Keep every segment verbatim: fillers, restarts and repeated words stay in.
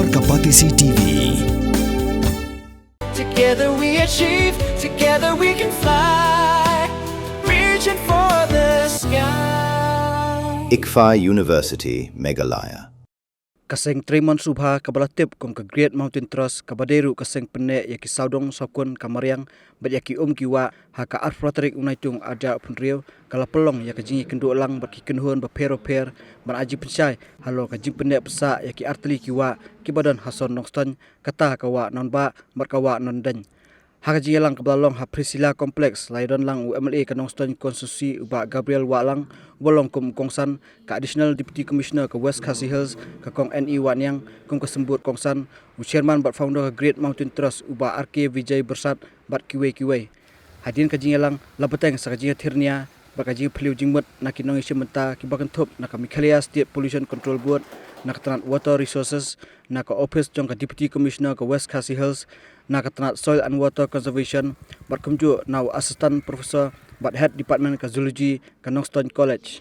Ka Batesi T V. Together we achieve, together we can fly, reaching for the sky. ICFAI University, Meghalaya. Ka seng Tremont Sngewbha kaba la tip kum ka Great Mountain Trust, kaba dei ruh ka seng pynneh ïa ki sawdong sawkun ka mariang bad ïa ki um ki wah, ha ka arphew phra tarik u Naitung arhajar arphew hynriew, ka la pynlong ïa ka jingïakynduh lang bad ki kynhun bapher bapher ban ai jingpynshai halor ka jingpynneh pynsah ïa ki artylli ki wah kiba don ha sor Nongstoiñ, kata ka wah Nonbah bad ka wah Nondeiñ. Ha ka jingïalang kaba la long ha Priscilla Complex, la ïadon lang u M L A ka Nongstoiñ Constituency u Bah Gabriel Wahlang, uba long kum u kongsan, ka Additional Deputy Commissioner ka West Khasi Hills ka Kong N E Wahniang kum ka symbud kongsan, u Chairman bad Founder ka Great Mountain Trust u Bah R K Vijay Byrsat bad kiwei kiwei. Hadien ka jingïalang la bteng sa ka jingïathir nia bad ka jingphylliew jingmut na ki nongïashim bynta kiba kynthup na ka Meghalaya State Pollution Control Board, na ka tnat Water Resources, na ka ophis jong ka Deputy Commissioner ka West Khasi Hills, na ka tnat Soil and Water Conservation, bad kumjuh na u Assistant Professor bad Head Department ka Zoology ka Nongstoiñ College.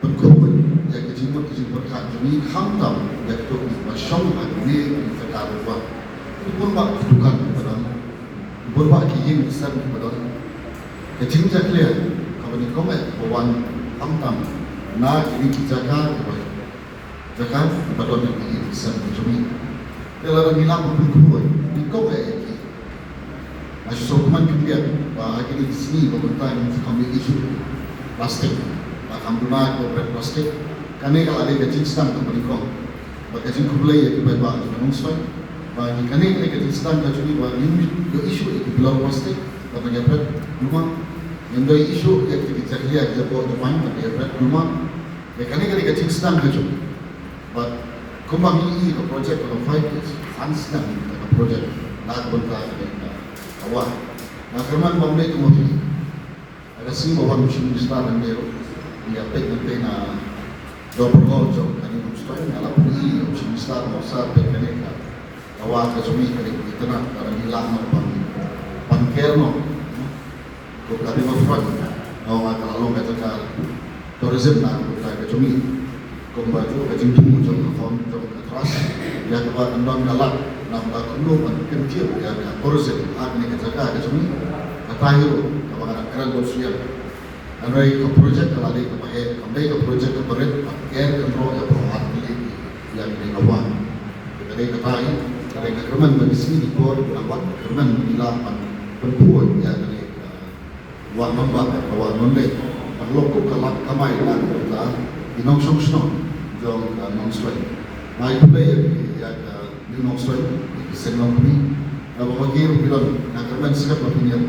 Pynkhuid ïa ka jingmut ka jingpyrkhat jong ngi, khamtam ïa kato kaba shong ha kine ki feta ruh. Bun bah ki dukan kiba don, bun bah ki ïing ki sem kiba don. Ka jingjakhlia kaba nyngkong eh kaba wan khamtam na kine ki jaka kiba, jaka kiba don ïa ki ïing ki sem ki jong ngi. Te lada ngi lah ban pynkhuid, nyngkong eh ïa ki. Nga shu sngewthuh kumne ba ha kine ki sngi ba mynta ngin sa kham ïohi shuh plastik, ba kham duna kiba bret plastik. Kane ka la dei ka jingsdang kaba nyngkong. Bad ka jingkhublei ïa ki paidbah jong ka Nongstoiñ. Ba ngi, kane ka dei ka jingsdang ka jong ngi ba ngim ïohi shuh ïa ki bilor plastik ba ngi ïa bret duma. Ngim da ïohi shuh ïa ki jakhlia ki jaboh jumai ba ngi ïa bret duma. Ïa kane ka dei ka jingsdang ka jong ngi. Bad kumba ngi ïohi ka project ka long five years, san snem ka project na ka bynta kane ka wah. Nga kyrmen ba ym dei kum ma phi. Ha ka sngi ba wan u Chief Minister, ngan dei ruh ngi ïa peit ngan peit na Dorbar Hall jong kane ka Nongstoiñ, nga la pule ïa u Chief Minister ba sa peit kane ka, ka wah ka jong ngi, kane ka itynnad, lada ngi lah noh ban, ban care noh. Ko ka Riverfront, nga ong ka la long ka jaka tourism na ka bynta ka jong ngi. Kumba jong ka jingthmu jong ka fund jong ka trust ïa kaba kan don ka lad na ka bynta kumno ban kyntiew ïa ka tourism ha kane ka jaka ka jong ngi. Kata hi ruh kaba nga dang kren bad shuh ïa. Hynrei ka project ka la dei kaba heh, kam dei ka project kaba rit, ka ker ka nrok ïa ka artylli ïa kane ka wah. Ka dei kata hi, ka dei ka kyrmen ba ngi sngew dei por ba ngi wan, ka kyrmen ba ngi lah ban pynkhuid ïa kane ka wah Nonbah, ka wah Nondeiñ, ban long kum ka lad kamai na ka bynta ki nongshong shnong jong ka Nongstoiñ. Nga ai khublei ïa ki, ïa ka New Nongstoiñ, ïa ki seng longkmie. Naba ma ki ruh ki don, nga kyrmen skhem ba phin ïa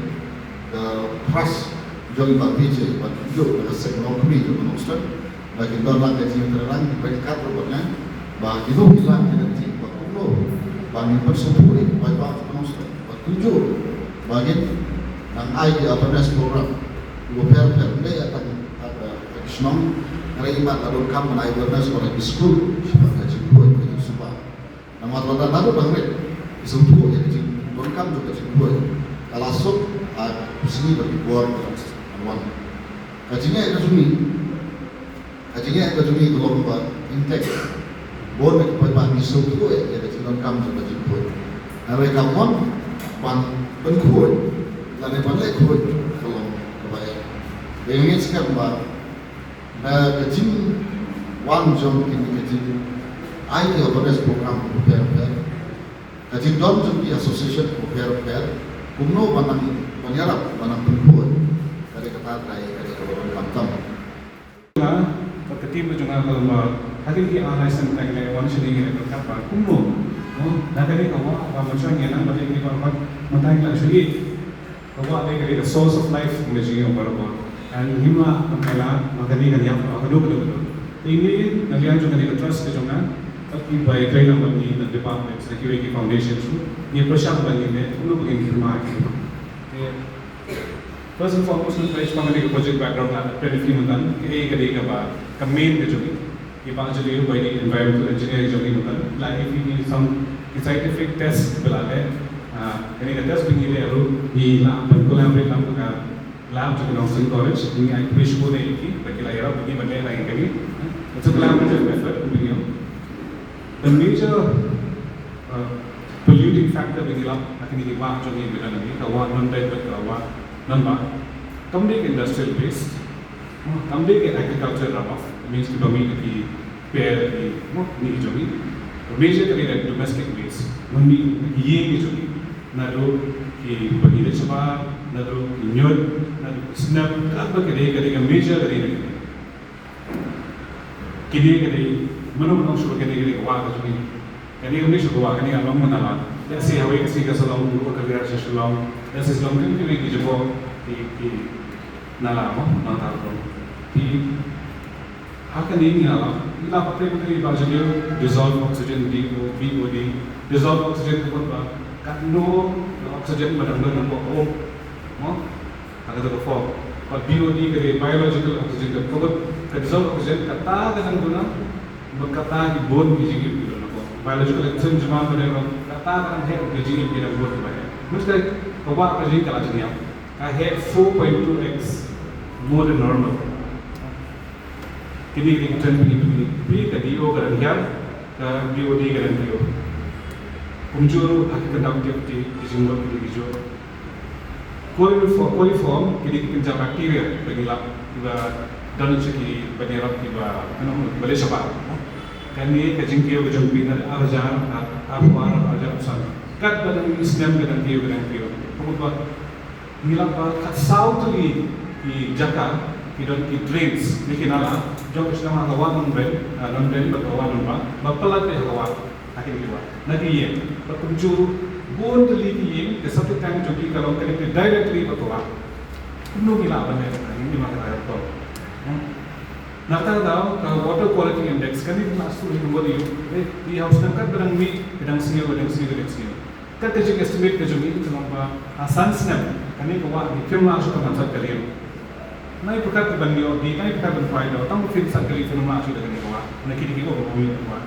ka trust jong i Bah Vijay, bad kumjuh na ka seng longkmie jong ka Nongstoiñ. Ba kin don lang ka jingïatreilang, ba kin kat ruh bad nga. Ba kino ki lah ki lynti, ba kumno ba ngin pynsngewthuh ïa ki paidbah jong ka Nongstoiñ. Bad kumjuh ba ngin nang ai ki awareness program kiba pher pher, ym dei tang ha ki shnong, hynrei i mat la donkam ban ai awareness ha ki skul shaphang ka jingkhuid ka jingsuba. Namar lada naduh nangrit ki sngewthuh ïa ka jingdonkam jong ka jingkhuid, ka la suk ha ki sngi bad ki por ki la wan. Ka jingeh ka jong ngi, ka jingeh ka jong ngi ka long ba in fact bun na ki paidbah ngi sngewthuh ïa ka jingdonkam jong ka jingkhuid. Hynrei ka mon ban pynkhuid lane ban leh khuid ka long kaba eh. Te nga ngeit skhem ba na ka jingwan jong kine ki jingïatai ki awareness program bapher bapher, ka jingdon jong ki association bapher bapher, kumno ban nang, ban ïarap ban nang pynkhuid, ka dei kata ka dei, ka dei kaba donkam tam. Nga bad ka team ka jong nga ka long ba hadien ki ar lai snem, tang ïa wan shane ngi la pyrkhat ba kumno, no, na kane ka wah ba mynshwa ngi ïa nang ba dei kane ka wah, mynta ngi la shu ïohi ka wah dei ka dei ka source of life jong ngi baroh. And ngim lah ban ai lad ba kane kan ïap haduh haduh haduh. Te ngi na liang jong kane ka trust ka jong nga, bad kiba ïatrei lang bad ngi na department, na kiwei ki foundation ruh, ngi pyrshang ba ngin leh kumno ba ngin kynmaw ïa ki. Te First and foremost, ngan kynmaw ba kane ka project background la pynlong mynta, ka dei ka dei kaba ka main ka jong ngi. Ki bah jong ngi ba ki environmental engineer jong ngi mynta, la ïa phi ki some ki scientific test ba la leh. Ah, kane ka test ba ngi leh ruh ngi la ban collaborate lang ka lab jong ka Nongstoiñ College, ngi ai permission ïa ki ba ki la ïarap ngi ban leh lang kane. It's a collaborative effort between you. The major uh, polluting factor ba ngi lap ha kine ki wah jong ngi ba don hangne, ka wah Nongdeit bad ka wah Nongbah. Kam dei ka industrial waste, kam dei ka agricultural runoff, means kiba mih na ki per, ki, no, kine ki jong ngi. Major ka dei ka domestic waste, man mih na ki ïing ki jong ngi, naduh kiba ngi leit shabar, naduh ki ñiut, naduh ki snem, katba ka dei, ka dei ka major ka dei na kine. Kine ka dei, mano mano shuh kine ka dei ka wah ka jong ngi. Kane kam dei shuh ka wah, kane ka long mynta la. Let's say hawei ka sngi ka sa long ruh ka liar sha Shillong. Let's say Shillong kan kine ki jaka ki, ki nala mo, nala ko. Ki ha kane ngi nala. Ngi la pynpaw ïa ki ba jong ngi dissolved oxygen, D O, B O D. Dissolved oxygen ka mut ba katno oxygen ba dang don hapoh um. Mo? Ha kata ka form. Bad B O D ka dei biological oxygen, ka kut ka dissolved oxygen, kata ka dang duna, bad kata ki bun ki jingim ki don hapoh. Biological oxygen jemma ka dei ruh, kata ka dang heh ki jingim ki dang bun ki ba heh. Mut ka, ka wah ka jingim ka la jingim. Ka heh four point two x more than normal. Kine ki trend kine kine. Pi ka D O ka dang hiar, ka B O D ka dang hiar. Kumjuh ruh ha ki conductivity, ki jingmut ki jingmut. Coliform, coliform, kine ki kynja bacteria, ba ngi lap, kiba don sha ki, ba ngi lap, kiba, kano, ba leh shabar. Kane ka jingkiew ka jong phi na ar hajar, ar, arphew ar, ar hajar arphew san. Katba dang snem ka dang kiew, ka dang kiew. Ka mut ba, ngi lap ba khatsaw tylli ki jaka, ki don ki drains, ne ki nala, jong ka shnong ha ka wah Nongben, ah, Nongben, ba ka wah Nongbah, ba palat ha ka wah. Ha kine ki wah. Na ki ïing. Bad kumjuh bun tylli ki ïing, ka septic tank jong ki ka long connected directly bad ka wah. Kumno ngi lah ban leh kata, ngi ma kata ka por. Hmm. Na kata ka daw, ka water quality index, kane ka la shu ïa ka water ïa. Eh, ïa ha u snem kat ba dang mih, ka dang sniew, ka dang sniew, ka dang sniew. Kat ka jing estimate ka jong ngi ka long ba, ha san snem, kane ka wah ngi phim lah shuh ka ban sat ka liang. Nai pyrkhat ban ïoh di, nai pyrkhat ban pynlait da, tang ba phim sat ka liang phim lah shuh da kane ka wah. Na kine ki wah ba mih ka wah.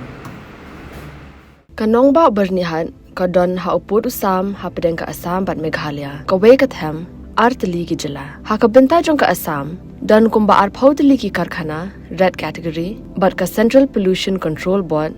Ka nongbah Byrnihat ka don ha u pud u sam hapdeng ka Assam bad Meghalaya, kawei ka them, ar tylli ki jylla. Ha ka bynta jong ka Assam, don kumba arphew tylli ki karkhana, red category, bad ka Central Pollution Control Board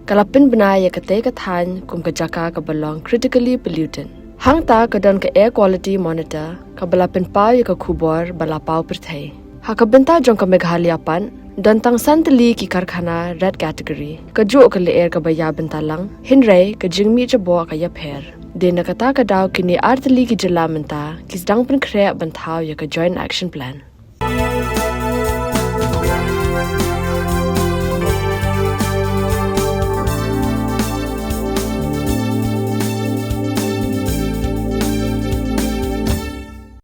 ka la pynbna ïa katei ka thaiñ kum ka jaka kaba long critically polluted. Hangta ka don ka Air Quality Monitor kaba la pynpaw ïa ka khubor ba la paw pyrthei. Ha ka bynta jong ka Meghalaya pat, don tang san tylli ki karkhana red category. Kajuh ka lyer kaba ïa bynta lang, hynrei ka jingmih jaboh ka ïapher. Dei na kata ka daw kine ar tylli ki jylla mynta, ki sdang pynkhreh ban thaw ïa ka Joint Action Plan.